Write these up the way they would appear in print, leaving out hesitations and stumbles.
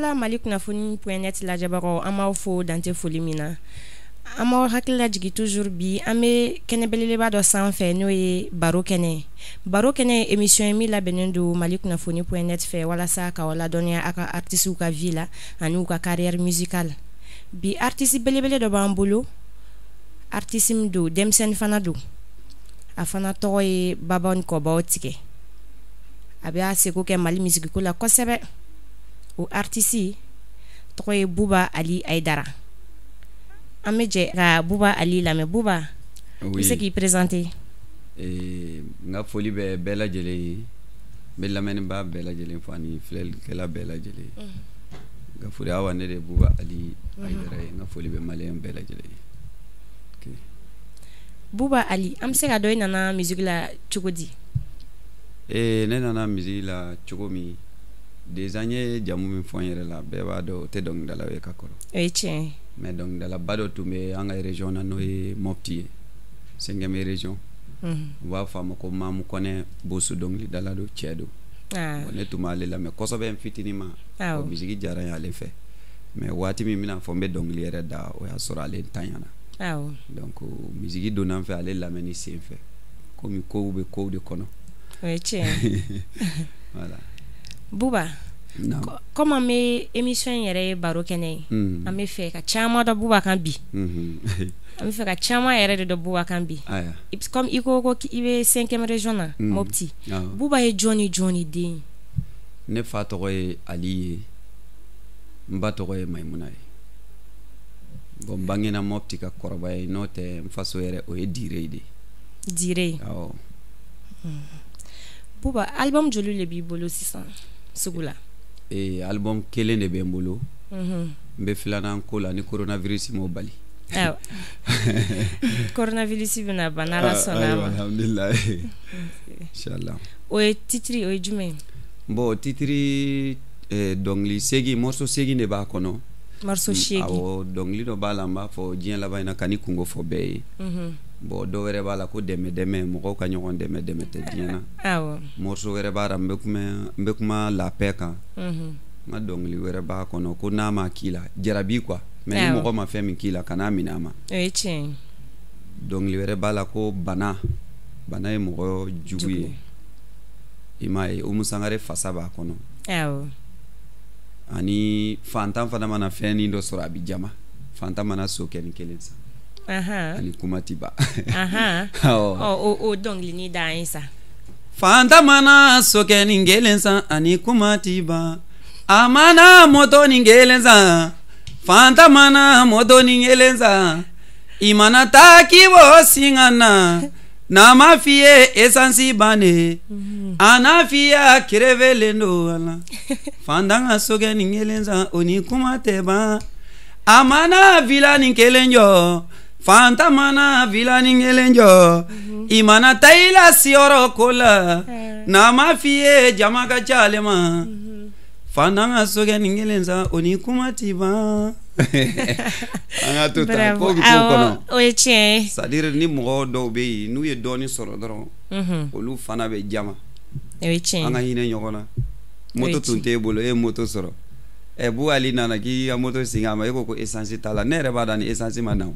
Wala Mali kunnafoni.net lajɛbagaw, an b'aw fo dante foli min na. An b'aw hakili lajigin toujours, bi an bɛ kɛnɛ belebeleba dɔ sanfɛ, n'o ye baro kɛnɛ. Baro kɛnɛ ye émission ye min labɛnnen don Mali kunnafoni.net fɛ walasa k'aw ladɔnniya a ka artistes ka vie la ani u ka carrière musicale. Bi artiste belebele dɔ b'an bolo, artiste min don, denmisɛnnin fana don, a fana tɔgɔ ye Baba ni Kɔbaw tigɛ. A bɛ a seko kɛ Mali musique ko la kosɛbɛ. O artiste tɔgɔ ye Buba Ali Ayidara. An bɛ jɛ ka Buba Ali lamɛn. Buba, i bɛ se k'i présenter? N ka foli bɛ bɛɛ lajɛlen ye. N bɛ lamɛnnibaa bɛɛ lajɛlen fo ani filɛlikɛla bɛɛ lajɛlen. N ka foli, awa, ne de ye Buba Ali Ayidara ye. N ka foli bɛ maliyɛn bɛɛ lajɛlen ye. Buba Ali, an bɛ se ka dɔn i nana musique la cogo di? Ne nana musique la cogo min, déjà n ye jamu min fɔ n yɛrɛ la, bɛɛ b'a dɔn o tɛ dɔnkilidalaw ye ka kɔrɔ. O ye tiɲɛ ye. Mais dɔnkilidalaba dɔ tun bɛ an ka région na, n'o ye Mopti ye, cinquième région. U b'a fɔ a ma ko Mamu Kɔnɛ Boso, dɔnkilidala don, cɛ don. Ne tun b'ale lamɛn kosɛbɛ n fitinin ma. Musique diyara n ye ale fɛ, mais waati min bɛna fɔ n bɛ dɔnkili yɛrɛ da, o y'a sɔrɔ ale ntanyana. Donc musique donna n fɛ ale lamɛnni sen fɛ, komi kow bɛ kow de kɔnɔ. O ye tiɲɛ ye. Voilà. Buba, comme an bɛ émission in yɛrɛ ye baro kɛnɛ ye, an bɛ fɛ ka caman dɔn Buba kan bi. An bɛ fɛ ka caman yɛrɛ de dɔn Buba kan bi. Comme i ko ko i bɛ cinquième région na, Mopti. Buba ye jɔn ni jɔn ni den ye? Ne fa tɔgɔ ye Ali ye, n ba tɔgɔ ye Mayimuna ye. Bon, n bangena Mopti ka kɔrɔbaya yen, n'o tɛ n faso yɛrɛ, o ye Dire de ye. Dire. Awɔ. Buba, album joli de b'i bolo sisan sugu la? Album kelen de bɛ n bolo. N bɛ filanan ko la ni coronavirus m'o bali. Awɔ, coronavirus bɛna ban n'Ala sɔnna a ma. Alhamdulilayi, inchallah. O ye titre, o ye jumɛn ye? Bon, titre, dɔnkili 8, morceau 8 de b'a kɔnɔ. Morceau 8. Awɔ, dɔnkili dɔ b'a la, n b'a fɔ diɲɛ laban in na ka ni kungo fɔ bɛɛ ye. Bon, dɔ wɛrɛ b'a la ko dɛmɛ dɛmɛ, mɔgɔw ka ɲɔgɔn dɛmɛ, dɛmɛ tɛ diɲɛ na. Morceau wɛrɛ b'a la, n bɛ kuma la paix kan. N ka dɔnkili wɛrɛ b'a kɔnɔ ko n'a ma k'i la jarabi quoi, mais ni mɔgɔ ma fɛn min k'i la, kan'a minɛ a ma. O ye tiɲɛ ye. Dɔnkili wɛrɛ b'a la ko bana, bana ye mɔgɔ jugu ye, i m'a ye. Umu Sangare fasa b'a kɔnɔ. Ani fantan fana mana fɛnnin dɔ sɔrɔ, a bɛ jama. Fantan mana sokɛnin kelen san, ani kuma ti ban. Awɔ. Ɔ, o dɔnkilinin da an ye sa. Fantan mana sokɛnin kelen san, ani kuma ti ban. A mana motonin kelen san, fantan mana motonin kelen san, i mana taa k'i b'o sin ka na, n'a ma f'i ye essence bannen, a n'a f'i ye a kerevelen don a la. Fantan ka sokɛnin kelen san, o ni kuma tɛ ban. A mana villa nin kelen jɔ, fantan mana villa nin kelen jɔ, i mana taa i la siyɔrɔ ko la, n'a ma f'i ye jama ka ca ale ma. Fantan ka sokɛnin kelen san, o ni kuma ti ban. An ka to tan, ko bɛ k'o kɔnɔ. O ye tiɲɛ ye. C'est à dire ni mɔgɔ dɔw bɛ yen, n'u ye dɔɔnin sɔrɔ dɔrɔn, olu fana bɛ jama. O ye tiɲɛ An ka ye. hinɛ ɲɔgɔn na. Moto tun t'e bolo, e ye moto sɔrɔ. Ɛ, Bu Ali nana k'i ka moto segin a ma, e ko ko essence t'a la. Ne yɛrɛ b'a dɔn ni essence ma na o.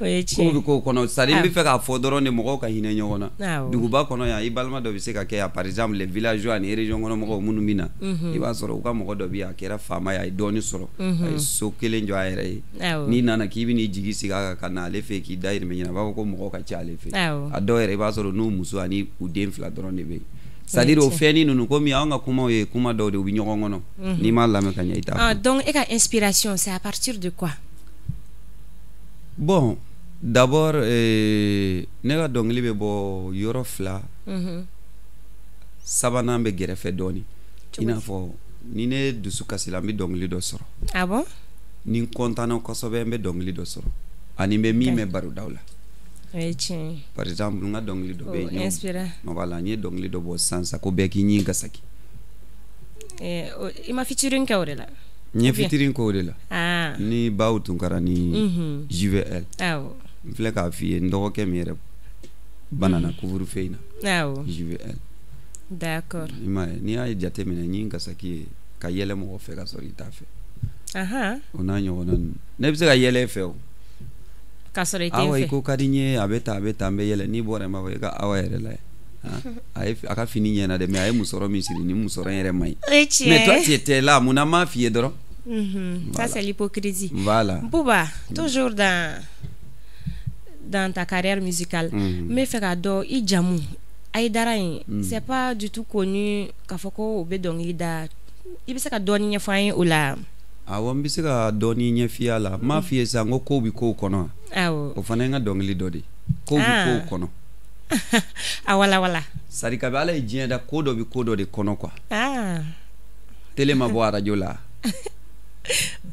O ye Ko tiɲɛ bɛ k'o kɔnɔ, c'est à dire n bɛ fɛ k'a fɔ dɔrɔn de, mɔgɔw ka hinɛ ɲɔgɔn na. Duguba kɔnɔ yan, i balima dɔ bɛ se ka kɛ yan, par exemple les villageois ani région kɔnɔ mɔgɔw minnu bɛ na, i b'a sɔrɔ u ka mɔgɔ dɔ bɛ yen, a kɛra faama ye, a ye dɔɔnin sɔrɔ, a ye so kelen jɔ a yɛrɛ ye. N'i nana k'i bɛ n'i jigi sigi a kan ka na ale fɛ yen k'i dahirimɛ ɲini, a b'a fɔ ko mɔgɔw ka ca ale fɛ yen. A dɔw yɛrɛ, i b'a sɔrɔ n'u muso ani u den fila dɔrɔn de bɛ yen. C'est à dire o fɛnnin ninnu, komi anw ka kumaw ye kuma dɔw de, u bɛ ɲɔgɔn kɔnɔ, n'i m'a lamɛn ka ɲɛ, i t'a faamu. Donc e ka inspiration, c'est à partir de quoi? Bon, d'abord ne ka dɔnkili bɛ bɔ yɔrɔ fila, sabanan bɛ gɛrɛfɛ dɔɔni. I n'a fɔ ni ne dusu kasila, n bɛ dɔnkili dɔ sɔrɔ. Ah bon? Ni n kɔntanna kosɛbɛ, n bɛ dɔnkili dɔ sɔrɔ, ani n bɛ min mɛn barodaw la. O ye tiɲɛ ye. Par exemple, n ka dɔnkili dɔ bɛ yen. Inspiré. Voilà, n ye dɔnkili dɔ bɔ sisan sisan ko bɛɛ k'i ɲin gasaki. I ma featuring kɛ o de la? N ye featuring kɛ o de la. Ni Baw Tunkara ni JVL. N filɛ k'a f'i ye, n dɔgɔkɛ min yɛrɛ banana couvre-feu in na. JVL. D'accord. I m'a ye, n'i y'a jateminɛ, ɲin gasaki ye Ka yɛlɛ mɔgɔ fɛ ka sɔrɔ i t'a fɛ. O n'a ɲɔgɔnna ninnu. Ne bɛ se ka yɛlɛ e fɛ o. Ka sɔrɔ i tɛ n fɛ. Awa, i ko ka di n ye, a bɛ tan, a bɛ tan, n bɛ yɛlɛ. N'i bɔra, n b'a fɔ e ka Awa yɛrɛ lajɛ. A ye a ka fini ɲɛna dɛ, mais a ye musɔrɔ min siri, nin musɔrɔ in yɛrɛ man ɲi. O ye tiɲɛ. Mais toi, tu étais là, mun na n m'a f'i ye dɔrɔn? Ça, c'est l'hypocrisie. Voilà. Bouba, toujours dans ta carrière musicale, n bɛ fɛ k'a dɔn i jamu Ayidara in, c'est pas du tout connu k'a fɔ ko o bɛ dɔnkili da. I bɛ se ka dɔɔni ɲɛfɔ an ye o la? Awɔ, n bɛ se ka dɔɔni ɲɛf'i a la. N m'a f'i ye sisan ko kow bɛ kow kɔnɔ. Awɔ. O fana ye n ka dɔnkili dɔ de ye. Kow bɛ kow kɔnɔ. A wala wala. C'est à dire kabi Ala ye diɲɛ da, ko dɔ bɛ ko dɔ de kɔnɔ quoi. Télé ma bɔ arajo la.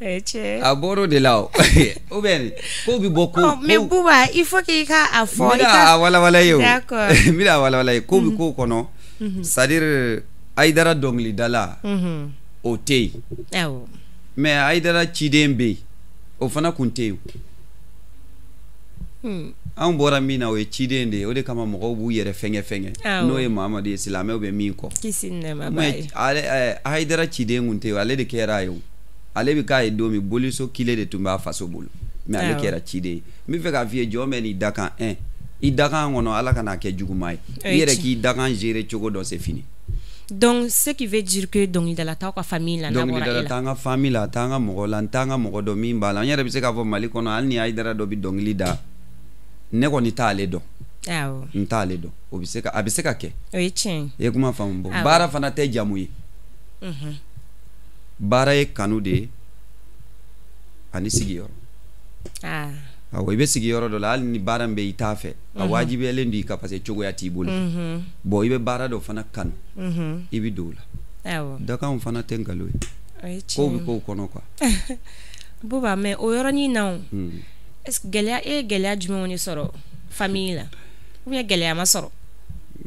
O ye tiɲɛ ye. A bɔr'o de la o. Ou bien kow bɛ bɔ ko. Mais Bouba, il faut que i ka a fɔ. N bɛna a walawala i ye o. D'accord. N bɛna a walawala i ye. Kow bɛ kow kɔnɔ. C'est à dire Ayidara dɔnkilidala, o tɛ yen. Mais Ayidara ciden bɛ yen. O fana kun tɛ yen. Anw bɔra min na, o ye ciden de ye. O de kama mɔgɔw b'u yɛrɛ fɛngɛ fɛngɛ. N'o ye Mamadu ye, silamɛw bɛ min kɔ. Kisi ni nɛɛma b'a ye. Mais Ayidara ciden kun tɛ yen, ale de kɛra a ye o. Ale bɛ k'a ye don min, boliso kile de tun b'a faso bolo. Mais ale kɛra ciden ye. N bɛ fɛ k'a f'i ye, jɔn bɛ n'i dakan un. I dakan kɔnɔ, Ala kana kɛ juguman ye. I yɛrɛ k'i dakan gérer cogo dɔn, c'est fini. Donc ce qui veut dire que dɔnkilidala t'aw ka famille la, n'a bɔra e la. Dɔnkilidala t'an ka famille la, a t'an ka mɔgɔ la, n t'an ka mɔgɔ dɔn min b'a la. N yɛrɛ bɛ se k'a fɔ Mali kɔnɔ, hali ni Ayidara dɔ bɛ dɔnkili da, ne kɔni t'ale dɔn. N t'ale dɔn. O bɛ se ka, a bɛ se ka kɛ. O ye tiɲɛ ye. I ye kuma faamu. Bon, baara fana tɛ jamu ye. Baara ye kanu de ye ani sigiyɔrɔ. Awɔ, i bɛ sigiyɔrɔ dɔ la, hali ni baara min bɛ i t'a fɛ, a wajibiyalen don i kan parce que cogoya t'i bolo. Bon, i bɛ baara dɔ fana kanu, i bɛ don o la. Dakanw fana tɛ nkalon ye. Kow bɛ kow kɔnɔ quoi. Bouba, mais o yɔrɔnin na o, est ce que gɛlɛya, e ye gɛlɛya jumɛnw de sɔrɔ famille la, ou bien gɛlɛya ma sɔrɔ?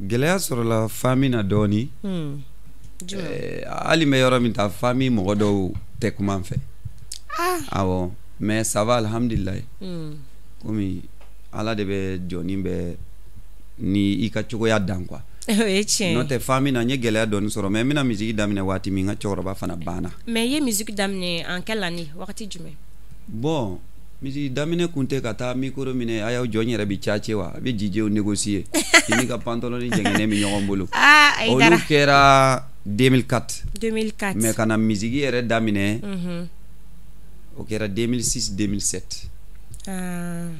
Gɛlɛya sɔrɔla famille na dɔɔni. Hali n bɛ yɔrɔ min ta, famille mɔgɔ dɔw tɛ kuma n fɛ. Awɔ, mais ça va, alhamdulilayi. Komi Ala de bɛ jɔnni bɛ ni i ka cogoya dan quoi. O ye tiɲɛ ye. N'o tɛ, famille na, n ye gɛlɛya dɔɔni sɔrɔ, mais n bɛna musique daminɛ waati min, n ka cɛkɔrɔba fana banna. Mais i ye musique daminɛ en quelle année, wagati jumɛn? Bon, musique daminɛ kun tɛ ka taa micro minɛ, a y'aw jɔ, n yɛrɛ bɛ cace wa, a bɛ DJ négocier. I n'i ka pantalon ni jɛngɛnɛ bɛ ɲɔgɔn bolo. Ayidara. Olu kɛra 2004. 2004. Mais ka na musique yɛrɛ daminɛ, o kɛra 2006 2007.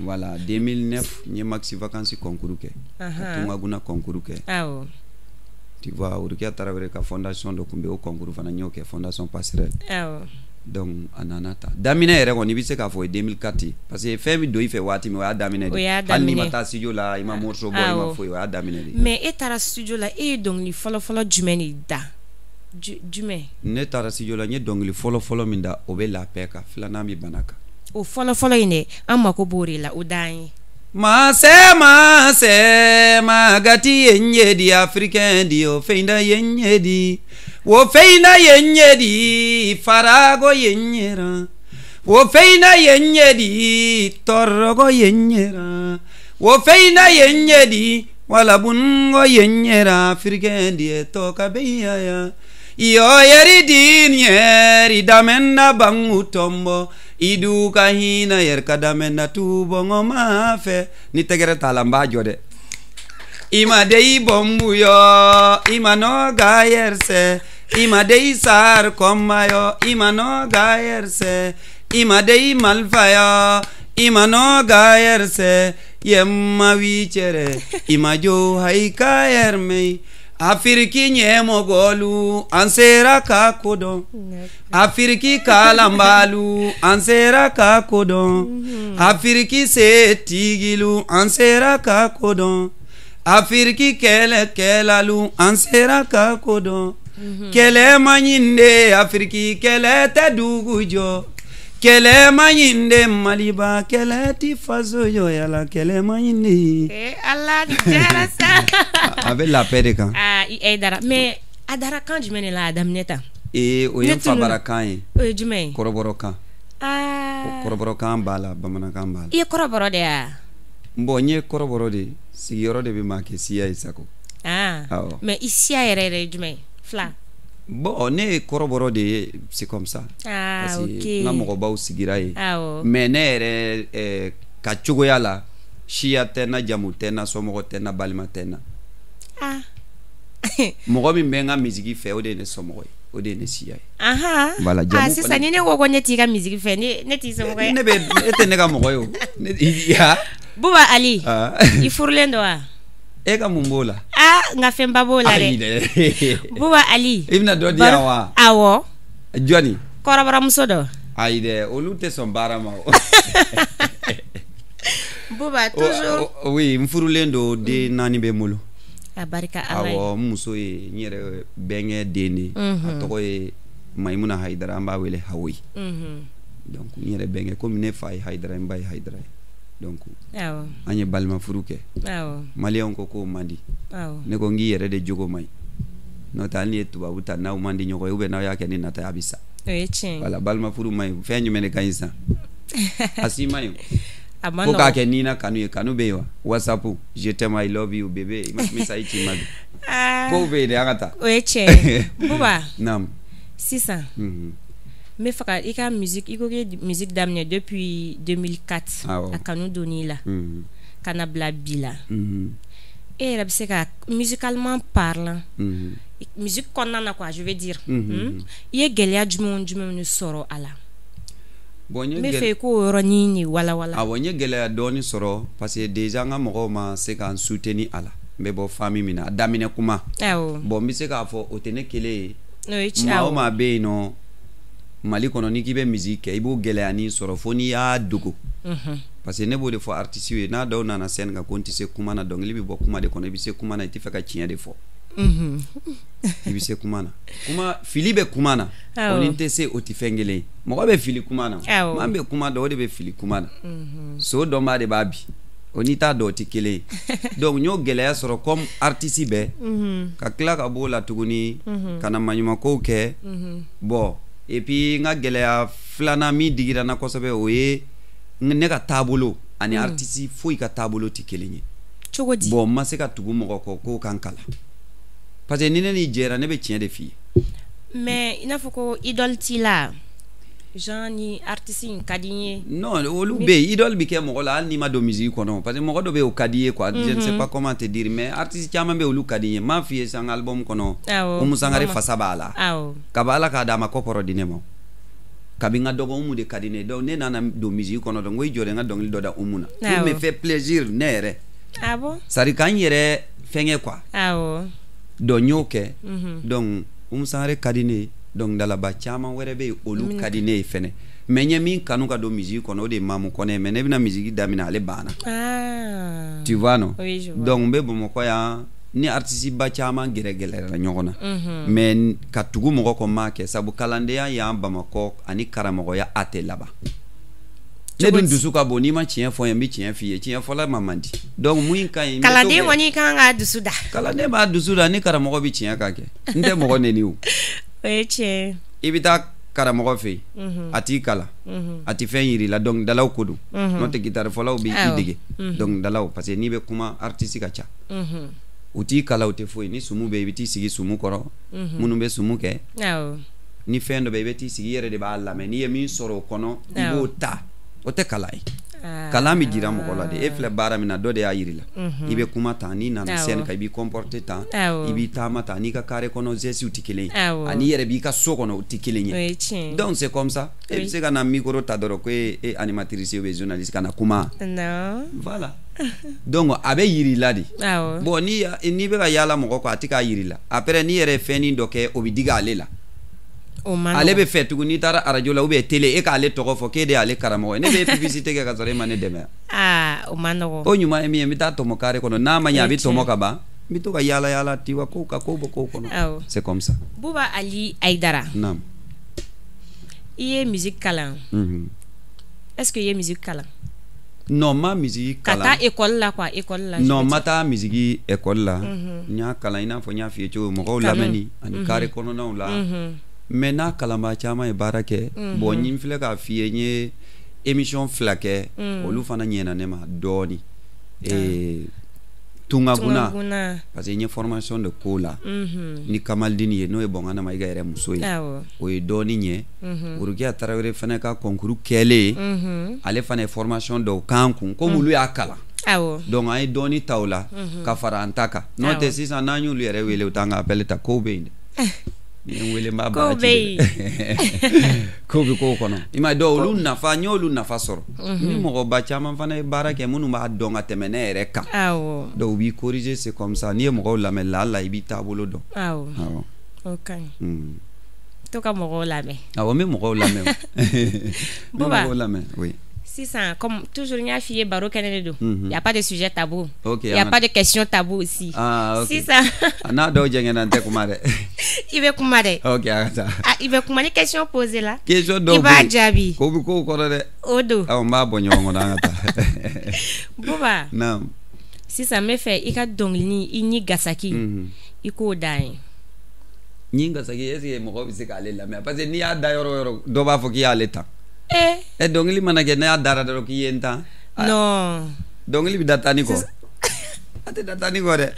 Voilà, 2009 n ye Maxi Vacances concours kɛ. Ka Tungaguna concours kɛ. Tu vois, Rokia Tarawele ka fondation dɔ tun bɛ yen, o concours fana n y'o kɛ, fondation passerelle. Donc a nana ta. Daminɛ yɛrɛ kɔni, i bɛ se k'a fɔ o ye 2004 ye. Parce que fɛn bɛ don i fɛ waati min, o y'a daminɛ de. O y'a daminɛ. Hali n'i ma taa studio la, i ma morceau bɔ, i ma foyi, o y'a daminɛ de. Mais e taara studio la, e ye dɔnkili fɔlɔ fɔlɔ jumɛn de da? Jumɛn? Ne taara studio la, n ye dɔnkili fɔlɔ fɔlɔ min da, o bɛ La Paix kan, filanan bɛ Bana kan. O fɔlɔ fɔlɔ in dɛ, an mako b'o de la, o d'an ye. Mase mase magati yenye di africain di o feinda yenye di o feinda yenye di farago yenyera o feinda yenye di torogo yenyera o feinda yenye di wala bungo yenyera africain di toka beya ya iyo yeri din yeri damenda bangu tombo iduka hina yer kadamenda tubo ngoma fe ni tegere tala n b'a jɔ dɛ ima dei bombu yo ima no ga yerse ima dei sar koma yo ima no ga yerse ima dei malfa yo ima no ga yerse yemma wicere ima jo haika yermei Afiriki ɲɛmɔgɔlu an sera ka kodɔn, Afiriki kalanbaalu an sera ka kodɔn, Afiriki setigilu an sera ka kodɔn, Afiriki kɛlɛkɛlalu an sera ka kodɔn. Kɛlɛ man ɲi de, Afiriki kɛlɛ tɛ dugu jɔ, kɛlɛ man ɲi de, Maliba kɛlɛ ti faso jɔ, yala kɛlɛ man ɲi de. Ala ni diyara sa. A bɛ La Paix de kan. Aa, i dara, mais a dara kan jumɛn de la a daminɛ tan? Ee, o ye Ne n tunun. fabarakan ye. O ye jumɛn ye? Kɔrɔbɔrɔkan. Kɔrɔbɔrɔkan b'a la, bamanankan b'a la. I ye kɔrɔbɔrɔ de ya? Bon, n ye kɔrɔbɔrɔ de ye, sigiyɔrɔ de bɛ maa kɛ siya ye, Sako. Awɔ. Mais i siya yɛrɛ yɛrɛ ye jumɛn ye? Fila. Bon, ne ye kɔrɔbɔrɔ de ye, c'est comme ça. Ah, parce que ok. n ka mɔgɔbaw sigira yen. Awɔ. Mais ne yɛrɛ ka cogoya la, siya tɛ n na, jamu tɛ n na, somɔgɔ tɛ n na, balima tɛ n na. Ah. Mɔgɔ min bɛ n ka musique fɛ, o de ye ne somɔgɔ ye, o de ye ne siya ye. Aha. Voilà, jamu ah, sisan kɔni- ni ne ko ko ne t'i ka musique fɛ, ne t'i somɔgɔ ye. Ne bɛ, e tɛ ne ka mɔgɔ ye o. Ne ya. Buba Ali. Ah. I furulen don wa? E ka mun b'o la? Ah, n ka fɛnba b'o la Ayi dɛ. dɛ. Buba Ali. I bɛna dɔ di yan wa? Awɔ. Jɔni? Kɔrɔbɔrɔmuso dɔ. Ayi dɛ, olu tɛ sɔn baara ma o. Buba toujours. Oui, n furulen don, den 4 bɛ n bolo. A barika Ala ye. Awɔ, n muso ye n yɛrɛ bɛnkɛ den de ye. A tɔgɔ ye Mayimuna Hayidara, an b'a wele Hawoyi. Donc n yɛrɛ bɛnkɛ, komi ne fa ye Hayidara ye, n ba ye Hayidara ye. Donc Awɔ. an ye balima furu kɛ. Awɔ. Maliyɛnw ko k'o man di. Awɔ. Ne ko n k'i yɛrɛ de jogo man ɲi. N'o tɛ hali n'i ye tubabu ta, n'aw man di ɲɔgɔn ye ou bien n'aw y'a kɛ ni nata ye, a bɛ sa. O ye tiɲɛ ye. Voilà, balima furu man ɲi. Fɛn jumɛn de ka ɲi sisan? A si man ɲi. A man Ko k'a nɔgɔn. kɛ ni na kanu ye, kanu bɛ yen wa? WhatsApp, je t'aime, I love you, bébé, i ma message ci ma bi. Ah. Kow bɛ yen de, an ka taa. O ye tiɲɛ ye. Buba. Naam. Sisan. N bɛ fɛ ka i ka musique, i ko k'i ye musique daminɛ depuis 2004. Awɔ. A kanu donn'i la. Ka na bila bi la. E yɛrɛ bɛ se ka musicalement parlant. Musique kɔnɔna na quoi, je veux dire. I ye gɛlɛya jumɛnw jumɛnw de sɔrɔ a la? Bon, n ye N bɛ fɛ i k'o yɔrɔnin de walawala. Awɔ, n ye gɛlɛya dɔɔni sɔrɔ parce que déjà n ka mɔgɔw ma se ka n soutenir a la. N bɛ bɔ famille min na, a daminɛ kuma. Awɔ. Bon, n bɛ se k'a fɔ o tɛ ne kelen ye. O ye tiɲɛ. Maa o maa bɛ yen nɔ Mali kɔnɔ, n'i k'i bɛ musique kɛ, i b'o gɛlɛyanin sɔrɔ fo n'i y'a dogo. Parce que ne b'o de fɔ artistes ye, n'a dɔw nana scène kan ko n tɛ se kuma na, dɔnkili bɛ bɔ kuma de kɔnɔ, i bɛ se kuma na, i tɛ fɛ ka tiɲɛ de fɔ. I bɛ se kuma na, kuma fili bɛ kuma na. Awɔ. O ni n tɛ se, o tɛ fɛn kelen ye. Mɔgɔ bɛ fili kuma na. Awɔ. Maa bɛ kuma dɔn, o de bɛ fili kuma na. So dɔnbaa de b'a bi, o n'i t'a dɔn, o tɛ kelen ye. Donc n y'o gɛlɛya sɔrɔ comme artiste bɛɛ. Ka tila ka b'o la tuguni, ka na maɲumankow kɛ. Bon, et puis n ka gɛlɛya filanan min digira n na kosɛbɛ, o ye ne ka taabolo ani artiste foyi ka taabolo tɛ kelen ye. Cogo di? Bon, n ma se ka tugu mɔgɔ kɔ k'o kan kalan. Parce que ni ne n'i jɛra, ne bɛ tiɲɛ de f'i ye. Mais i n'a fɔ ko idole t'i la, genre ni artiste in ka di n ye. Non, olu bɛ yen, idole bɛ kɛ mɔgɔ la hali n'i ma don musique kɔnɔ, parce que mɔgɔ dɔ bɛ yen, o ka di i ye quoi. Je ne sais pas comment te dire, mais artiste caman bɛ yen, olu ka di n ye. N m'a f'i ye sisan, n ka album kɔnɔ, Awɔ. Umu Sangare Mama. fasa b'a la. Awɔ. Kabi Ala k'a d'a ma kɔkɔrɔ di ne ma. Kabi n ka dɔgɔ, Umu de ka di ne ye. Donc ne nana don musique kɔnɔ, donc n ko i jɔ dɛ, n ka dɔnkili dɔ da Umu na. Pour Awɔ. me faire plaisir ne yɛrɛ. Ah bon? C'est à dire k'an yɛrɛ fɛngɛ quoi. Awɔ. Donc n y'o kɛ. Donc Umu Sangare ka di ne ye. Dɔnkilidalaba caman wɛrɛ bɛ yen, olu ka di ne ye fɛnɛ. Mais n ye min kanu ka don musique kɔnɔ, o de ye Mamu Kɔnɛ ye. Mais ne bɛna musique daminɛ, ale banna. Ah. Tu vois non? Oui, je vois. Donc n bɛ Bamakɔ yan ni artiste ba caman gɛrɛ gɛrɛla ɲɔgɔn na. Mais ka tugu mɔgɔ kɔ, m'a kɛ, sabu kalandenya y'an Bamakɔ ani karamɔgɔya a tɛ laban. Ne dun dusu ka bon, n'i ma tiɲɛ fɔ n ye, n bɛ tiɲɛ f'i ye, tiɲɛ fɔla ma man di. Donc mun ka ɲi, n bɛ t'o Kalanden kɛ. kɔni kan ka dusu da. Kalanden b'a dusu da, ni karamɔgɔ bɛ tiɲɛ kan kɛ. N tɛ mɔgɔ neni o. O ye tiɲɛ ye. I bɛ taa karamɔgɔ fɛ yen, a t'i kalan, a tɛ fɛn yir'i la, dɔnkilidalaw ko don. N'o tɛ guitarefɔlaw bɛ i dege, dɔnkilidalaw, parce que n'i bɛ kuma artiste ka ca. U t'i kalan, u tɛ foyi. Ni sumu bɛ yen, i bɛ t'i sigi sumu kɔrɔ, minnu bɛ sumu kɛ. Awɔ. Ni fɛn dɔ bɛ yen, i bɛ t'i sigi, i yɛrɛ de b'a lamɛn. N'i ye min sɔrɔ o kɔnɔ, i b'o ta. O tɛ kalan ye. Ah. Kalan bɛ jira mɔgɔ la de. E filɛ baara min na, dɔ de y'a yir'i la. I bɛ kuma tan, n'i nana Awɔ. scène kan, i b'i comporter tan, Awɔ. i b'i taama tan, n'i ka carré kɔnɔ gestes tɛ kelen ye. Awɔ. Ani i yɛrɛ b'i ka so kɔnɔ, o tɛ kelen ye. O ye tiɲɛ ye. Donc c'est comme ça. E bɛ se ka na micro ta dɔrɔn ko e animatrice ou bien journaliste ka na kuma. Non. Voilà. Donc a bɛ yir'i la de. Awɔ. Bon, n'i bɛ ka yaala mɔgɔ kɔ, a tɛ k'a yir'i la. Après n'i yɛrɛ ye fɛnnin dɔ kɛ, o bɛ digi ale la. O man Ale nɔgɔn. bɛ fɛ tugun, n'i taara arajo la ou bien télé, e k'ale tɔgɔ fɔ k'e de y'ale karamɔgɔ ye. Ne bɛ publicité kɛ ka sɔrɔ e ma ne dɛmɛ. Ah, o man nɔgɔn. O ɲuman ye min ye, n bɛ taa tɔmɔ carré kɔnɔ, n'a ma ɲɛ a bɛ O ye tiɲɛ. tɔmɔ ka ban, n bɛ to ka yaala yaala tiwa kow ka kow bɔ kow kɔnɔ. Awɔ. C'est comme ça. Buba Ali Hayidara. Naam. I ye musique kalan. Est-ce que i ye musique kalan? Non, ma musique Ka kalan. taa école la quoi, école la. Non, ma taa musique école la. N y'a kalan i n'a fɔ n y'a f'i ye cogo min, mɔgɔw Kanu. lamɛnni ani carré kɔnɔnaw la. Mais n'a kalanbaa caman ye baara kɛ. Bon, n filɛ k'a f'i ye, n ye émission 2 kɛ, olu fana ɲɛna ne ma dɔɔni. Tungagunna, parce que n ye formation de k'o la ni Kamaldini ye, n'o ye Bɔngana Mayiga yɛrɛ muso ye. O ye dɔɔnin ɲɛ. Worokiya Tarawele fana ka concours kɛlen, ale fana ye formation dɔw k'an kun, komi olu y'a kalan. Donc an ye dɔɔnin ta o la ka fara an ta kan. N'o tɛ, sisan n'an y'olu yɛrɛ wele, u t'an ka appel ta. Kow bɛ yen dɛ. Ni ye n wele, n b'a Kow bara bɛ ci yen. Dɛ. Kow bɛ kow kɔnɔ, i m'a ye. Donc olu nafa, n y'olu nafa sɔrɔ. Ni mɔgɔba caman fana ye baara kɛ, minnu b'a dɔn ka tɛmɛ ne yɛrɛ kan. Donc u b'i corriger, c'est comme ça. N'i ye mɔgɔw lamɛn, laala i b'i taabolo dɔn. Awɔ. O ka ɲi. To ka mɔgɔw lamɛn. Awɔ, n bɛ mɔgɔw lamɛn o. N bɛ Buba. mɔgɔw lamɛn, oui. Sisan, comme toujours n y'a f'i ye, baro kɛnɛ de don. Y a pas de sujet tabou. Ok, y a an pas de question tabou aussi. Ah, ok. Sisan A n'a dɔw jɛngɛnna, n tɛ kuma dɛ. I bɛ kuma dɛ. Ok, a ka taa. Ah, i bɛ kuma ni question posée la. Question dɔw I b'a bɛ yen, jaabi. ko bɛ kow kɔrɔ dɛ. O don. Awɔ, n b'a bɔ ɲɔgɔn kɔnɔ, an ka taa. Buba. Naam. Sisan n bɛ fɛ i ka dɔnkilini i ni gasaki, i k'o da n ye. Ni gasaki, est ce que mɔgɔ bɛ se k'ale lamɛn? Parce que n'i y'a da yɔrɔ o yɔrɔ, dɔ b'a fɔ k'i y'ale ta. Eh. Ɛ, dɔnkili mana kɛ, n'a y'a dara dɔrɔn k'i ye n tan. Ah, Non. dɔnkili bɛ da tanni kɔ, a tɛ da tanni kɔ dɛ.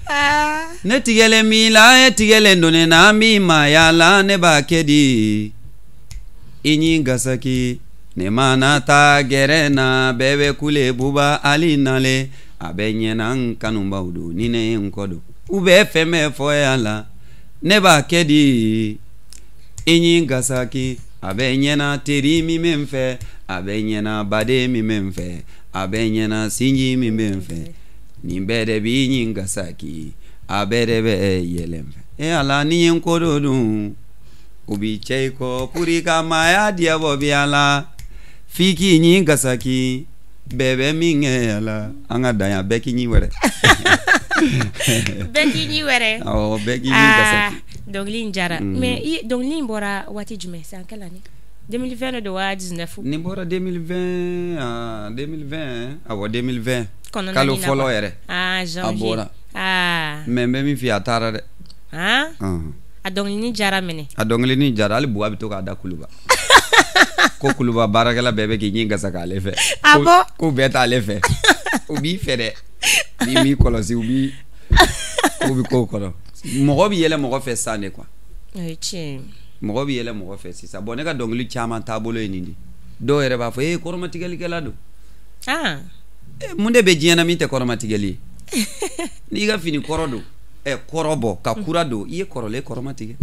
Ah. Ne tigɛlen b'i la, e tigɛlen don ne na, an b'i maaya la, ne b'a kɛ di? I ni gasaki, ne mana taa gɛrɛ na, bɛɛ bɛ kule Buba Ali nale. A bɛ ɲɛna, n kanubaw don, ni ne ye n kɔ don, u bɛ fɛn bɛɛ fɔ ya la, ne b'a kɛ di? I ni gasaki, a bɛ ɲɛna, teri min bɛ n fɛ, a bɛ ɲɛna, baden min bɛ n fɛ, a bɛ ɲɛna, sinji min bɛ n fɛ, nin bɛɛ de b'i ɲi gasaki, a bɛɛ de bɛ yɛlɛ n fɛ. E Ala, ni ye n ko dɔ dun, u b'i cɛ i kɔ pour i ka maaya diyabɔ bi a la, f'i k'i ɲi gasaki, bɛɛ bɛ min kɛ a la. An ka dan yan, bɛɛ k'i ɲi wɛrɛ. Bɛɛ k'i ɲi wɛrɛ. Awɔ, bɛɛ k'i ɲi Ah, gasaki. Dɔnkili in jara. Mais i dɔnkili in bɔra waati jumɛn, san quelle année? 2020 de don wa 19? Nin bɔra 2020, ah, 2020, awɔ, 2020. Kɔnɔna Kalo nin na fɔlɔ quoi. yɛrɛ. Ah, A janvier. bɔra. Ah. Mais n bɛ min f'i ye, a taara dɛ. Ah. Ɔhɔn. A dɔnkilini jara minɛ. A dɔnkilinin jara, hali Buwa bɛ to k'a da Kuluba, ko Kuluba baarakɛla bɛɛ bɛ k'i ɲi gasa k'ale fɛ. Ah bon? Ko bɛɛ t'ale fɛ, u b'i fɛ dɛ, n'i m'i kɔlɔsi, u b'i ko bɛ kow kɔnɔ. Mɔgɔ bɛ yɛlɛ mɔgɔ fɛ san de quoi. O ye tiɲɛ ye. Mɔgɔ bɛ yɛlɛ mɔgɔ fɛ sisan. Bon, ne ka dɔnkili caman taabolo ye nin de. Dɔw yɛrɛ b'a fɔ ee, kɔrɔmatigɛlikɛla don. Ah. E, mun de bɛ diɲɛ na min tɛ kɔrɔmatigɛli ye? N'i ka fini kɔrɔ don, ɛ, kɔrɔ bɔ ka kura don, i ye kɔrɔlen kɔrɔmatigɛ.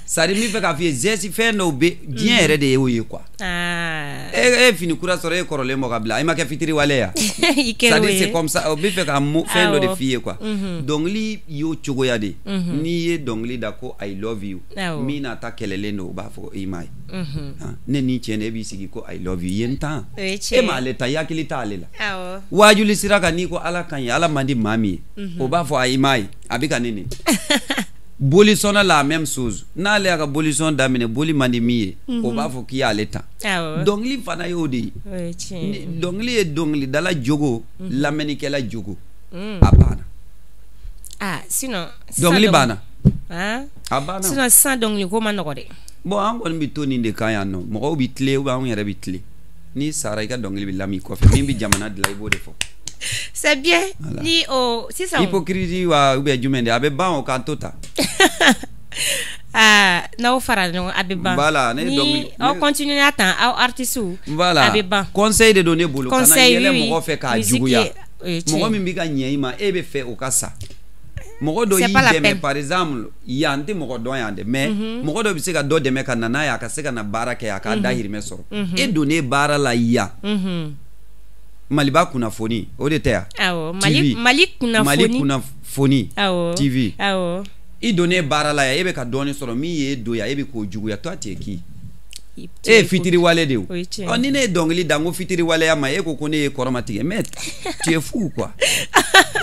C'est à dire, n bɛ fɛ k'a f'i ye, geste fɛn dɔw bɛ diɲɛ yɛrɛ de y'o ye quoi. Ah. E ye fini kura sɔrɔ, e ye kɔrɔlen bɔ ka bila, i ma kɛ fitiriwale ya? I C'est kɛra à o dire, c'est ye. comme ça. O bɛ fɛ ka fɛn dɔ de f'i ye quoi. Dɔnkili y'o cogoya de. N'i ye dɔnkili da ko I love you, min n'a ta kɛlɛlen don, o b'a fɔ i m'a ye. Ah, ne ni cɛ, ne b'i sigi ko I love you, i ye n tan. O ye E tiɲɛ ye. m'ale ta, i hakili t'ale la. Waajuli sira kan, n'i ko Ala ka ɲi, Ala man di maa min ye, o b'a fɔ ayi, m'a ye, a bɛ ka ne neni. Bolisɔnna, la même chose, n'ale y'a ka bolisɔn daminɛ, boli man di min ye, o b'a fɔ k'i y'ale ta. Dɔnkili fana y'o de ye. O ye tiɲɛ ye. Dɔnkili ye dɔnkilidala jogo, lamɛnnikɛla jogo, a banna. Ah, sinon sisan Dɔnkili banna. Ah. A banna. Sinon sisan dɔnkili ko ma nɔgɔ dɛ. Bon, an kɔni bɛ to nin de kan yan nɔ. Mɔgɔw bɛ tilen ou bien anw yɛrɛ bɛ tilen. N'i sara, i ka dɔnkili bɛ lamɛn i kɔfɛ, min bɛ jamana dilan, i b'o de fɔ. C'est bien. Voilà. Ni o sisan. Hypocrisie wa ou bien jumɛn de, a bɛ ban o kan to ta. Ah, n'aw fara ɲɔgɔn, a bɛ ban. Voilà, ne Ni dɔnkili aw continuer tan, aw artistes, Voilà. a bɛ ban. Conseil de don ne bolo. Kana Conseil, yɛlɛ oui, oui. mɔgɔ fɛ k'a Musique juguya. o ye tiɲɛ Mɔgɔ ye. min bɛ ka ɲɛ i ma, e bɛ fɛ o ka sa. Mɔgɔ dɔ C'est y'i pas la dɛmɛ peine. par exemple, yan n tɛ mɔgɔ dɔn yan dɛ, mais mɔgɔ dɔ bɛ se ka dɔ dɛmɛ ka na n'a ye, a ka se ka na baara kɛ, a k'a dahirimɛ sɔrɔ. E donnen baara la yan. Maliba kunnafoni, o de tɛ yan? Awɔ, Mali TV. Mali kunnafoni. Mali kunnafoni. TV. I donnen baara la yan, e bɛ ka dɔɔnin sɔrɔ, min y'e don yan, e bɛ k'o juguya. Toi, tu es qui? E ye fitiriwale de ye o. O ye tiɲɛ ye. Ɔ, ni ne ye dɔnkili da n ko fitiriwaleya ma, e ko ko ne ye kɔrɔmatigɛ, mais tu es fou quoi.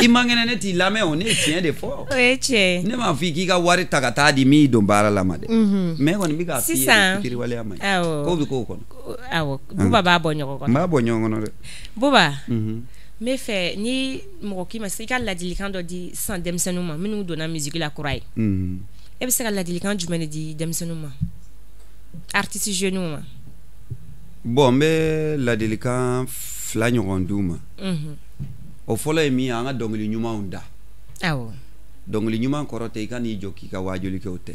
I man kɛnɛ, ne t'i lamɛn o, ne ye tiɲɛ de fɔ. O ye tiɲɛ ye. Ne m'a fɔ i k'i ka wari ta ka taa di min don baara la ma dɛ. Mais kɔni bɛ k'a f'i ye de, Sisan, fitiriwaleya ma ɲi. Ko bɛ k'o kɔnɔ. Awɔ, Buba b'a bɔ ɲɔgɔn N kɔnɔ. b'a bɔ ɲɔgɔn kɔnɔ dɛ. Buba, n bɛ fɛ ni mɔgɔ k'i ma sisan, i ka ladilikan dɔ di sisan denmisɛnninw ma minnu donna musique la kura ye. E bɛ se ka ladilikan jumɛn de di denmisɛnninw ma? Artiste jeunes ma. Bon, n bɛ ladilikan fila ɲɔgɔn d'u ma. O fɔlɔ ye min ye, an ka dɔnkili ɲumanw da. Dɔnkili ɲuman kɔrɔ tɛ i ka n'i jɔ k'i ka waajuli kɛ, o tɛ.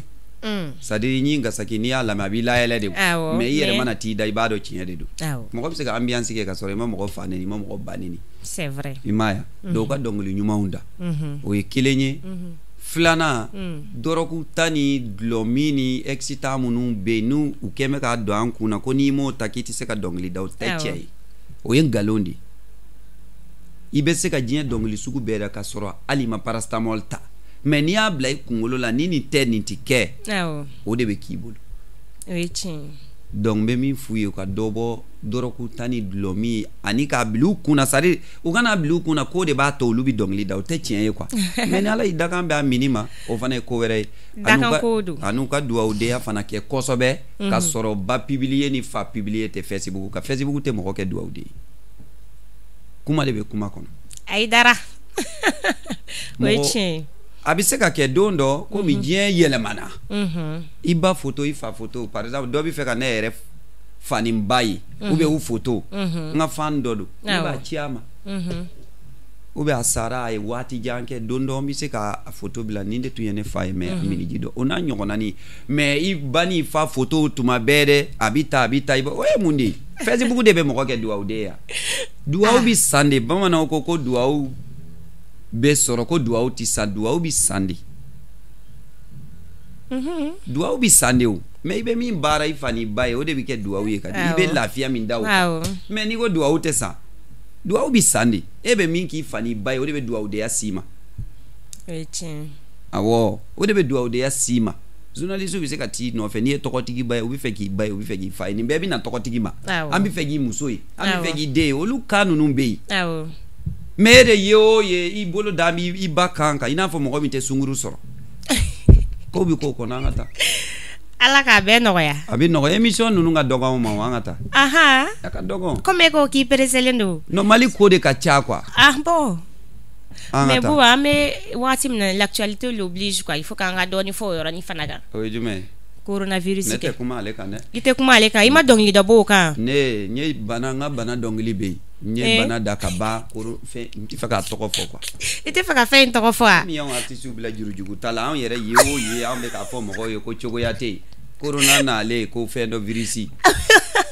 C'est à dire n'i gasaki, n'i y'a lamɛn, a b'i layɛlɛ de, mais i yɛrɛ mana t'i da, i b'a dɔn tiɲɛ de don. Mɔgɔ bɛ se ka ambiance kɛ ka sɔrɔ i ma mɔgɔ fa neni, i ma mɔgɔ ba neni. C'est vrai. I m'a ye? Donc ka dɔnkili ɲumanw da, o ye kelen ye. Filanan, dɔrɔgu ta ni dɔlɔmin ni excitant minnu bɛ yen, n'u u kɛn bɛ k'a don an kun na ko n'i m'o ta k'i tɛ se ka dɔnkili da, o tɛ tiɲɛ ye, o ye nkalon de ye. I bɛ se ka diɲɛ dɔnkili sugu bɛɛ da ka sɔrɔ hali i ma paracétamol ta, mais n'i y'a bila i kunkolo la ni nin tɛ, nin ti kɛ, o de bɛ k'i bolo. O ye tiɲɛ ye. Donc n bɛ min f'u ye, u ka dɔ bɔ dɔrɔgu ta ni dɔlɔmin ani k'a bila u kunna, c'est à dire u kana bila u kunna k'o de b'a to olu bɛ dɔnkili da, o tɛ tiɲɛ ye quoi. Mais ni Ala y'i dakan bɛn a minni ma, o fana ye ko wɛrɛ ye. Dakan ko don. Ani u ka dugawudenya fana kɛ kosɛbɛ, ka sɔrɔ ba publier ni fa publier tɛ Facebook kan. Facebook tɛ mɔgɔ kɛ dugawuden ye, kuma de bɛ kuma kɔnɔ. Ayidara, o ye tiɲɛ ye. A bɛ se ka kɛ don dɔ komi diɲɛ yɛlɛmana, i ba photo, i fa photo, par exemple dɔ bɛ fɛ ka ne yɛrɛ fa ni ba ye ou bien u photo, n ka fan dɔ don, ne b'a ci a ma, ou bien a sara, a ye waati jan kɛ, don dɔ n bɛ se ka a photo bila, nin de tun ye ne fa ye, mais a miniji dɔ o n'a ɲɔgɔnna ni. Mais i ba n'i fa photo tuma bɛɛ dɛ, a bɛ ta, a bɛ ta, i ba, o ye mun de ye? Facebook de bɛ mɔgɔ kɛ dugawuden ye. Dugawu bɛ san de. Bamananw ko ko dugawu bɛ sɔrɔ, ko dugawu tɛ san, dugawu bɛ san de. Dugawu bɛ san de o, mais i bɛ min baara i fa n'i ba ye, o de bɛ kɛ dugawu ye ka di, i bɛ lafiya min da o kan. Mais n'i ko dugawu tɛ san, dugawu bɛ san de. E bɛ min k'i fa n'i ba ye, o de bɛ dugawudenya s'i ma. O ye tiɲɛ ye. Awɔ, o de bɛ dugawudenya s'i ma. Journaliste bɛ se ka t'i nɔfɛ, n'i ye tɔgɔtigi ba ye, u bɛ fɛ k'i ba ye, u bɛ fɛ k'i fa ye, nin bɛɛ bɛ na tɔgɔtigi ma. An bɛ fɛ k'i muso ye, an bɛ fɛ k'i den ye, olu cas ninnu bɛ yen. Mais e de ye o ye, i bolo da i ba kan kan, i n'a fɔ mɔgɔ min tɛ sunkuru sɔrɔ. Ko bɛ k'o kɔnɔ, an ka taa. Ala k'a bɛɛ nɔgɔya. A bɛ nɔgɔya, émission ninnu ka dɔgɔ anw ma, an ka taa. A ka dɔgɔ. Komi e ko k'i pressélen don. Non, Mali ko de ka ca quoi. Ah bon. Mais bon, an bɛ waati min na, l'actualité l'oblige quoi, il faut k'an ka dɔɔnin fɔ o yɔrɔnin fana kan. O ye jumɛn ye? Coronavirus. Ne tɛ kuma ale kan dɛ. I tɛ kuma ale kan, i ma dɔnkili da bɔ o kan. Ne n ye bana, n ka bana dɔnkili bɛ yen. N ye bana da ka ban koro fɛn, n tɛ fɛ k'a tɔgɔ fɔ quoi. I tɛ fɛ ka fɛn in tɔgɔ fɔ wa? Min y'anw artistes bila jurujugu ta la, anw yɛrɛ ye o ye, anw bɛ k'a fɔ mɔgɔw ye ko cogoya tɛ yen. Corona n'ale ko fɛn dɔ virus.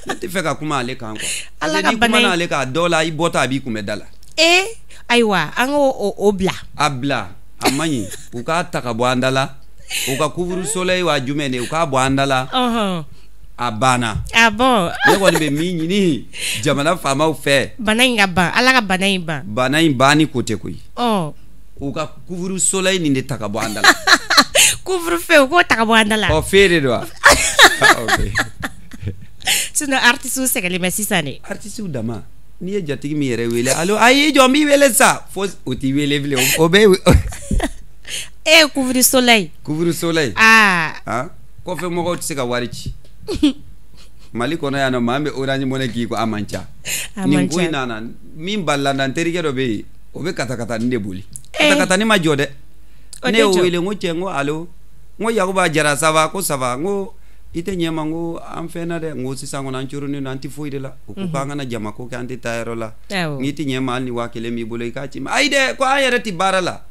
Ne tɛ fɛ ka kuma ale kan quoi. Ala ka bana in. N'i kumana ale kan, a dɔw la i bɔtɔ a b'i kunbɛ da la. Ee ayiwa, an k'o o bila. A bila, a man ɲi. U k'a ta ka bɔ an da la. U ka couvre-soleil wa jumɛn de, u k'a bɔ an da la. A banna. Ah bon. Ne kɔni bɛ min ɲini jamana faamaw fɛ. Bana in ka ban, Ala ka bana in ban. Bana in banni ko tɛ koyi. U ka couvre-soleil nin de ta ka bɔ an da la. Couvre-feu, u k'o ta ka bɔ an da la. Ɔ feu de don wa? Ok. Sinon artistes sɛgɛnlen bɛ sisan dɛ. Artistes dama. N'i ye jatigi min yɛrɛ wele, allo, ayi i jɔ n b'i wele sa, fo o t'i wele bilen, o bɛ. E couvre-soleil. Couvre-soleil. Ah. Kɔfɛ mɔgɔw tɛ se ka wari ci. Mali kɔnɔ yan nɔ, maa min bɛ Orange Money k'i ko a man ca. Nin ko in nana min balila n terikɛ dɔ bɛ yen, o bɛ katakatanin de boli. Katakatanin ma jɔ dɛ. Ne y'o wele, n ko cɛ, n ko allo, n ko Yakuba Jara ça va? Ko ça va. N ko i tɛ ɲɛ ma, n ko an fɛn na dɛ, n ko sisan kɔni an coronnen don, an tɛ foyi de la. U ko k'an kana jama ko kɛ, an tɛ taa yɔrɔ la. N'i tɛ ɲɛ ma, hali ni 1000 b'i bolo i k'a ci ma. Ayi dɛ, ko an yɛrɛ tɛ baara la.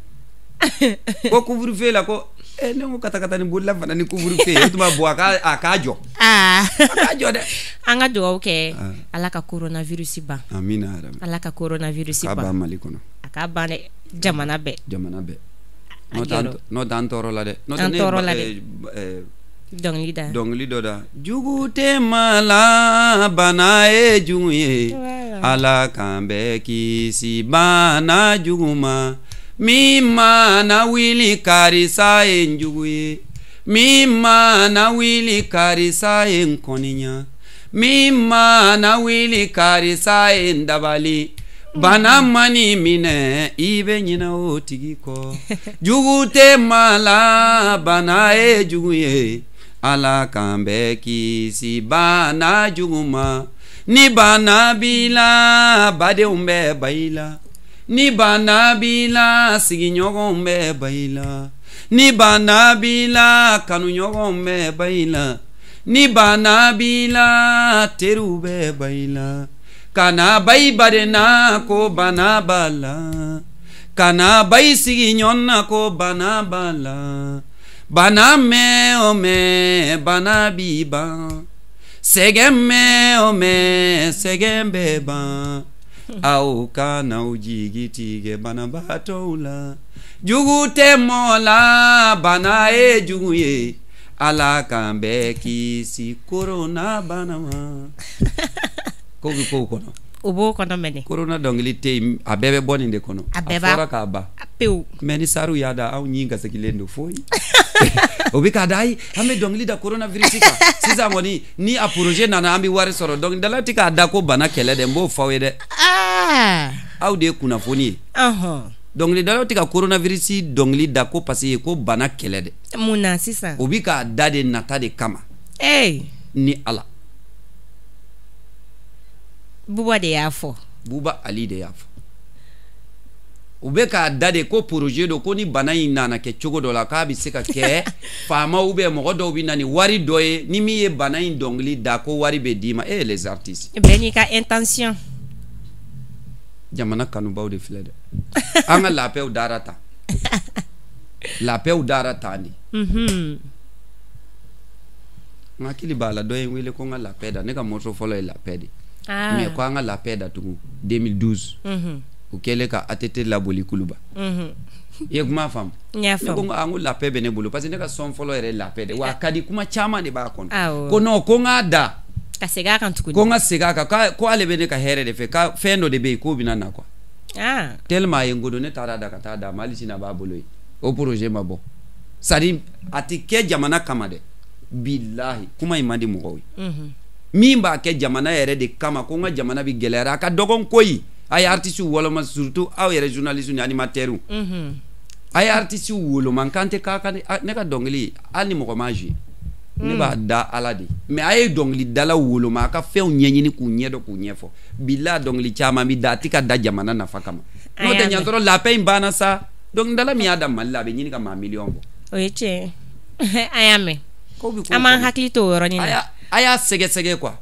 Ko couvre-feu la, ko ne ko katakatanin bolila fana ni couvre-feu o tuma bɔ a k'a jɔ. A k'a jɔ dɛ. An ka dugawu kɛ Ala ka coronavirus ban. Amina yarabi. Ala ka coronavirus ban. A k'a ban Mali kɔnɔ. A k'a ban dɛ, jamana bɛɛ. Jamana bɛɛ. N'o tɛ an tɔɔrɔ la dɛ. An tɔɔrɔ la dɛ. Dɔnkili da. Dɔnkili dɔ da. Jugu tɛ maa la, bana ye jugu ye. Ala k'an bɛɛ kisi bana jugu ma. Min mana wuli karisa ye n jugu ye. Min mana wuli karisa ye n kɔniya. Min mana wuli karisa ye n dabali. Bana mani minɛ, i bɛ ɲinɛ o tigi kɔ. Jugu tɛ maa la, bana ye jugu ye. Ala k'an bɛɛ kisi bana jugu ma. Ni bana b'i la, badenw bɛ ba i la. Ni bana b'i la, sigiɲɔgɔnw bɛ ba i la. Ni bana b'i la, kanuɲɔgɔnw bɛ ba i la. Ni bana b'i la, teriw bɛ ba i la. Kana bayi baden na ko bana b'a la. Kana bayi sigi ɲɔgɔn na ko bana b'a la. Bana mɛn o mɛn bana b'i ban. Sɛgɛn mɛn o mɛn sɛgɛn bɛ ban. Aw kan'aw jigi tigɛ banabaatɔw la. Jugu tɛ mɔgɔ la, bana ye jugu ye. Ala k'an bɛɛ kisi korona bana ma. Ko bɛ kow kɔnɔ. O b'o kɔnɔ mɛnɛ. Korona dɔnkili tɛ yen, a bɛɛ bɛ bɔ nin de kɔnɔ. A bɛɛ b'a fɔra k'a ban. Pewu. Mais ni sariw y'a da, anw ɲin gasigilen don foyi. O bɛ k'a da, ayi an bɛ dɔnkili da coronavirus kan. Sisan kɔni ni a projet nana an bɛ wari sɔrɔ. Dɔnkilidala tɛ k'a da ko bana kɛlɛ dɛ, n b'o fɔ aw ye dɛ. Aw de ye kunnafoni ye. Dɔnkilidalaw tɛ ka coronavirus dɔnkili da ko parce que ko bana kɛlɛ dɛ. Mun na sisan? O bɛ k'a da de nata de kama. Ni Ala. Buba de y'a fɔ. Buba Ali de y'a fɔ. U bɛ k'a da de ko projet don, ko ni bana in nana kɛ cogo dɔ la k'a bɛ se ka kɛ faamaw ou bien mɔgɔ dɔw bɛ na ni wari dɔ ye, ni min ye bana in dɔnkili da ko wari bɛ d'i ma. Eh les artistes. Bɛɛ n'i ka intention. Jamana kanubaw de filɛ dɛ. An ka lapɛw dara tan. Lapɛw dara tan de. N hakili b'a la dɔ ye n wele ko n ka lapɛ da, ne ka morceau fɔlɔ ye lapɛ de. Mais ko an ka lapɛ da tugun 2012. O kɛlen ka ATT laboli Kuluba. I ye kuma faamu? N y'a faamu. Ne ko n ko lapɛ bɛ ne bolo parce que ne ka son fɔlɔ yɛrɛ ye lapɛ de. Wa a ka di, kuma caman de b'a kɔnɔ. Ko non, ko n k'a da. Ka segin a kan tuguni. Ko n ka segin a kan, ko ale bɛ ne ka hɛrɛ de fɛ, ka fɛn dɔ de bɛ yen k'o bɛna na quoi. Tellement a ye n ko don, ne taara da ka taa d'a ma, hali sini a b'a bolo yen. O projet ma bɔ. C'est à dire a tɛ kɛ jamana kama dɛ. Bilahi kuma in man di mɔgɔw ye. Min b'a kɛ jamana yɛrɛ de kama, ko n ka jamana bɛ gɛlɛyara, a ka dɔgɔn koyi. A ye artistes woloma, surtout aw yɛrɛ journalistes ni animateurs. A ye artistes woloma, kan tɛ k'a kan ne ka dɔnkili hali ni mɔgɔ m'a jouer. Ne b'a da Ala de. Mais a ye dɔnkilidalaw woloma, a ka fɛnw ɲɛɲini k'u ɲɛdɔn k'u ɲɛfɔ. Bilahi dɔnkili caman bɛ da, a tɛ ka da jamana nafa kama. N'o tɛ ɲa dɔrɔn lapɛ in banna sa. Dɔnkilidala min y'a da Mali la, a bɛ ɲini ka maa miliyɔn bɔ. O ye tiɲɛ ye. An y'a mɛn. An b'an hakili to o yɔrɔnin na. A y'a sɛgɛsɛgɛ quoi.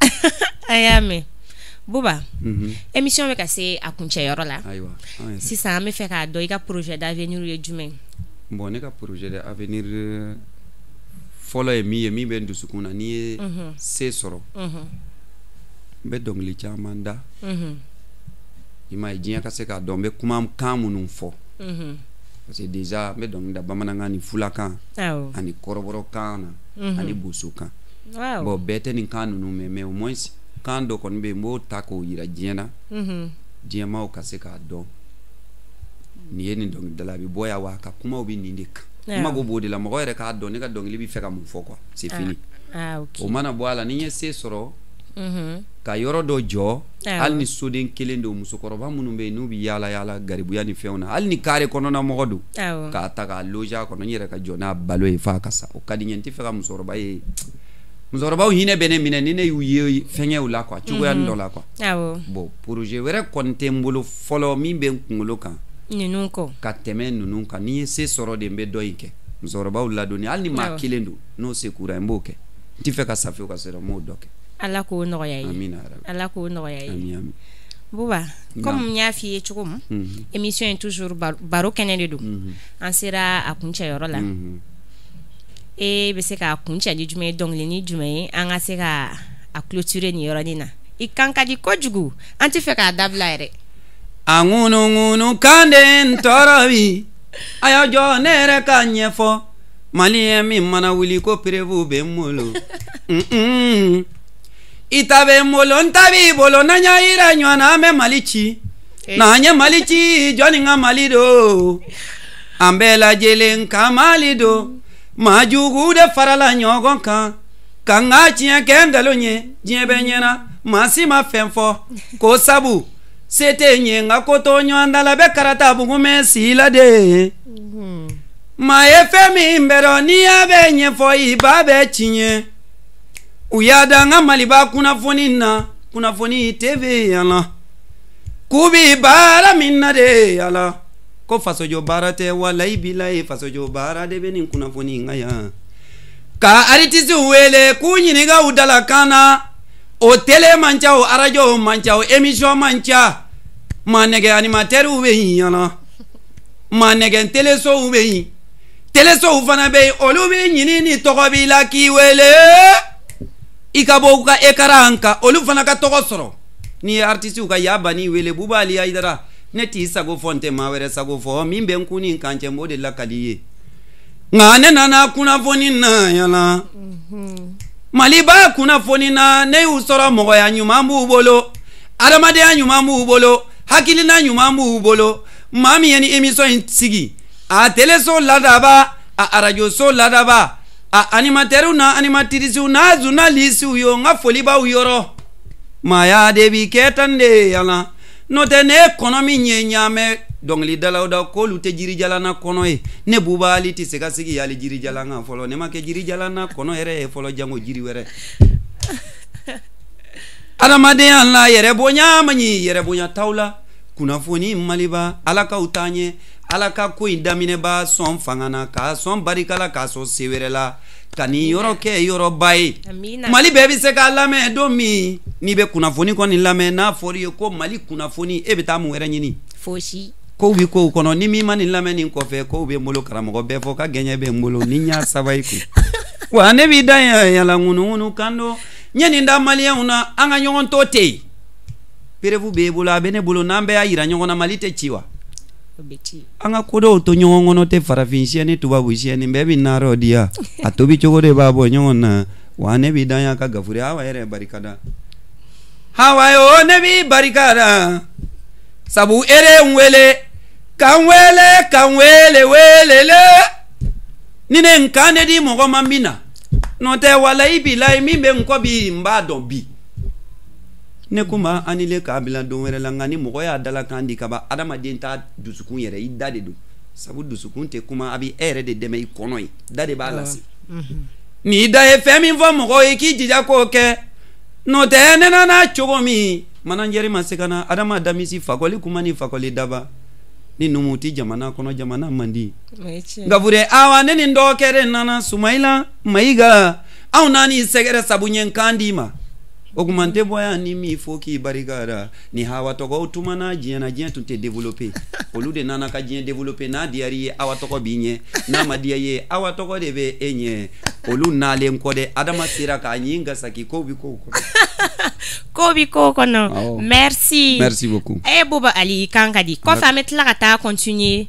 An y'a mɛn. Buba, émission bɛ ka se a kuncɛyɔrɔ la. Ayiwa. Sisan an bɛ fɛ k'a dɔn i ka projet d'avenir ye jumɛn ye? Bon, ne ka projet d'avenir fɔlɔ ye min ye, min bɛ n dusukun na, n'i ye se sɔrɔ, n bɛ dɔnkili caman da. I m'a ye, diɲɛ ka se k'a dɔn n bɛ kuma kan minnu fɔ. Parce que déjà n bɛ dɔnkili da bamanankan ni fulakan ani kɔrɔbɔrɔkan na ani bosokan. Bon, bɛɛ tɛ nin kan ninnu mɛn, mais au moins kan dɔ kɔni bɛ yen, n b'o ta k'o yira diɲɛ na. Diɲɛmaaw ka se k'a dɔn nin ye nin dɔnkilidala, a bɛ bɔ yan wa a ka kumaw bɛ nin de kan. N mago b'o de la, mɔgɔ yɛrɛ k'a dɔn ne ka dɔnkili bɛ fɛ ka mun fɔ quoi, c'est fini. O mana bɔ a la, ni n ye se sɔrɔ ka yɔrɔ dɔ jɔ, hali ni soden kelen don, musokɔrɔba minnu bɛ yen n'u bɛ yaala yaala garibuya ni fɛnw na, hali ni carré kɔnɔna mɔgɔ don, k'a ta k'a loger a kɔnɔ, n yɛrɛ ka jɔ n'a balo ye f'a ka sa, o ka di n ye. N tɛ fɛ ka musokɔrɔba ye, musokɔrɔbaw hinɛ bɛ ne minɛ ni ne y'u ye fɛngɛw la quoi, cogoya dɔ la quoi. Bon, projet wɛrɛ kɔni tɛ n bolo fɔlɔ min bɛ n kunkolo kan ninnu kɔ ka tɛmɛ ninnu kan. N'i ye se sɔrɔ de, n bɛ dɔ in kɛ, musokɔrɔbaw ladonni, hali ni maa kelen don, n'o se kura n b'o kɛ. N tɛ fɛ ka sa fiyewu ka sɔrɔ n m'o dɔ kɛ. Ala k'o nɔgɔya ye. Amina. Ala k'o nɔgɔya ye. Ami ami. Buba, comme n y'a f'i ye cogo min, émission in toujours baro kɛnɛ de don. An sera a kuncɛyɔrɔ la. E bɛ se k'a kuncɛ ni jumɛn ye, dɔnkili ni jumɛn ye, an ka se ka a clôturer nin yɔrɔnin na? I kan ka di kojugu, an tɛ fɛ k'a dabila yɛrɛ. A ŋunuŋunu kan de n tɔɔrɔ bi, a y'a jɔ ne yɛrɛ ka ɲɛfɔ. Maliyɛn min mana wuli ko preuve bɛ n bolo, i ta bɛ n bolo, n ta b'i bolo, n'an y'a yira ɲɔgɔn na, an bɛ Mali ci. N'an ye Mali ci, jɔnni ka Mali don? An bɛɛ lajɛlen ka Mali don. Maa jugu de farala ɲɔgɔn kan ka n ka tiɲɛ kɛ nkalon ye, diɲɛ bɛɛ ɲɛna, maa si ma fɛn fɔ ko sabu se tɛ n ye, n ka ko to ɲɔgɔn da la, bɛ karata bugun mɛn si la de. Maa ye fɛn min bɛ dɔn, n'i y'a bɛɛ ɲɛfɔ i ba bɛɛ tiɲɛ. U y'a da n ka Maliba kunnafoni na, kunnafoni TV yan la, k'u bi baara min na de yala ko fasojɔ baara tɛ, walayi bilayi fasojɔ baara de bɛ nin kunnafoni in kan yan. Ka artiste wele k'u ɲininka u dalakan na, O télé man ca, o arajo man ca, o émission man ca. Maa nɛgɛ animatɛriw bɛ yen ɲana, maa nɛgɛ telesow bɛ yen, telesow fana bɛ yen, olu b'i ɲini ni tɔgɔ b'i la k'i wele i ka bɔ u ka écran kan, olu fana ka tɔgɔ sɔrɔ. N'i ye artisiw ka yabani wele, Buba Ali Hayidara, ne t'i sago fɔ, n tɛ maa wɛrɛ sago fɔ, min bɛ n kun ni n kan cɛ, n b'o de lakali i ye. Nka ne nana kunnafoni na yala Maliba kunnafoni na, ne y'u sɔrɔ mɔgɔya ɲuman b'u bolo, adamadenya ɲuman b'u bolo, hakilina ɲuman b'u bolo. Maa min ye ni émission in sigi, a teleso ladaba, a arajoso ladaba, a animatɛriw n'a animatricew n'a journalistew yo, n ka foli b'aw yɔrɔ. Maaya de bi kɛ tan de yala, n'o tɛ ne kɔnɔ min ye ɲaamɛ dɔnkilidalaw da k'olu tɛ jirijalan kɔnɔ ye. Ne Buba Ali tɛ se ka sigi hali jirijalan kan fɔlɔ, ne ma kɛ jirijalan na kɔnɔ yɛrɛ ye fɔlɔ, jango jiri wɛrɛ. Adamadenya la yɛrɛ bonya man ɲi, yɛrɛ bonya t'aw la. Kunnafoni Maliba, Ala k'aw taa ɲɛ, Ala ka ko in daminɛba sɔn fanga na, k'a sɔn barika la, k'a sɔn se wɛrɛ la, ka nin yɔrɔ kɛ yɔrɔba ye. Mali bɛɛ bɛ se k'a lamɛn don min, n'i bɛ kunnafoni kɔni lamɛn, n'a fɔra i ye ko Mali kunnafoni, e bɛ taa mun wɛrɛ ɲini? Fosi. Kow bɛ kow kɔnɔ, ni min ma nin lamɛn nin kɔfɛ, kow bɛ n bolo, karamɔgɔ bɛɛ fɔ ka gɛɲɛ bɛ n bolo, ni n y'a saba i kun. Wa ne b'i da yan yala ŋunuŋunu kan don, n ye nin da maliyɛnw na, an ka ɲɔgɔn to ten. Preuve b'e bolo, a bɛ ne bolo, n'an bɛɛ y'a yira ɲɔgɔn na, Mali tɛ ci wa? An ka ko dɔw to ɲɔgɔn kɔnɔ tɛ, farafin siyɛ ni tubabu siyɛ, nin bɛɛ bɛ naarɔ diya, a tobi cogo de b'a bɔ ɲɔgɔn na. Wa ne b'i dan yan ka Gafure Awa yɛrɛ barika da. Hawa yo, ne b'i barika da, sabu e de n wele, ka n wele, ka n wele welele, ni ne n kan de di mɔgɔ ma min na, n'o tɛ walayi bilayi min bɛ n kɔ bi, n b'a dɔn bi. Ne ko ma annulé k'a bila don wɛrɛ la, nka ni mɔgɔ y'a dalakan di kaban, adamaden t'a dusukun yɛrɛ, i da de don, sabu dusukun tɛ kuma, a bɛ e yɛrɛ de dɛmɛ i kɔnɔ ye, da de b'a lase. N'i da ye fɛn min fɔ mɔgɔw ye, k'i jija k'o kɛ, n'o tɛ ne nana cogo min, manajɛri ma se ka na, Adama Damisi fakɔli kuma ni fakɔli daba, ni numu ti jamana kɔnɔ, jamana man di. Gafure Awa, ne ni n dɔgɔkɛ de nana, Sumayila Mayiga, anw naani sɛgɛrɛ, sabu n ye n kan d'i ma. O kuma n tɛ bɔ yan ni min fo k'i barika da. Ni Hawa tɔgɔw tuma na diɲɛ na, diɲɛ tun tɛ développé, olu de nana ka diɲɛ développé. N'a diyara i ye, Awa tɔgɔ b'i ɲɛ, n'a ma diya i ye, Awa tɔgɔ de bɛ e ɲɛ. Olu nalen kɔ dɛ, Adama sera k'a ɲin gasaki, kow bɛ kow kɔnɔ. Kow bɛ kow kɔnɔ. Merci. Merci beaucoup. E Buba Ali, i kan ka di. Kɔfɛ an bɛ tila ka taa continuer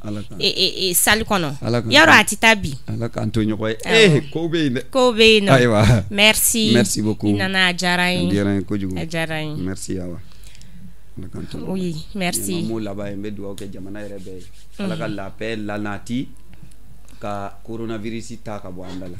salle kɔnɔ. Yarɔ a tɛ taa bi. Ala k'an to ɲɔgɔn ye. Eh, kow bɛ yen dɛ. Kow bɛ yen nɔ. Ayiwa. Merci. Merci beaucoup. I nana, a diyara n ye. A diyara n ye kojugu. A diyara n ye. Merci Awa. Ala k'an to ɲɔgɔn ye. Oui, merci. Nin ma laban ye, n bɛ dugawu kɛ jamana yɛrɛ bɛɛ ye. Ala ka la paix la nati, ka coronavirus ta ka bɔ an da la.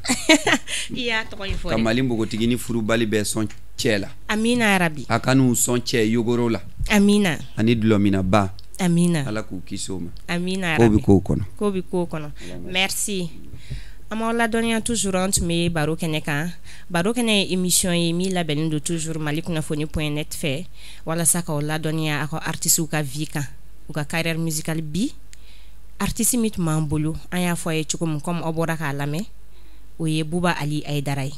I y'a tɔgɔ in fɔ dɛ. Ka Mali npogotigi ni furubali bɛɛ sɔn cɛ la. Amina yarabi. A ka n'u sɔn cɛ yogoro la. Amina. Ani dulɔminaba. Amina. Ala k'u kisi o ma. Amina yarabi. Kow bɛ kow kɔnɔ. Kow bɛ kow kɔnɔ. Merci. An b'aw ladɔnniya toujours, an tun bɛ baro kɛnɛ kan. Baro kɛnɛ ye émission ye min labɛnnen don toujours Mali kunnafoni point net fɛ, walasa k'aw ladɔnniya aw ka artistes ka vie kan, u ka carrière musicale. Bi artiste min tun b'an bolo, an y'a fɔ a ye cogo min, comme aw bɔra k'a lamɛn, o ye Buba Ali Hayidara ye.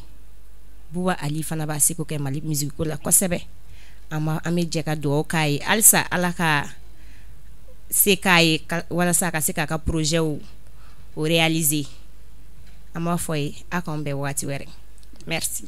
Buba Ali fana b'a seko kɛ Mali musique ko la kosɛbɛ. An bɛ jɛ ka dugawu k'a ye halisa, Ala ka se k'a ye walasa a ka se k'a ka projet o réaliser. An b'a fɔ ye a k'an bɛn waati wɛrɛ. Merci.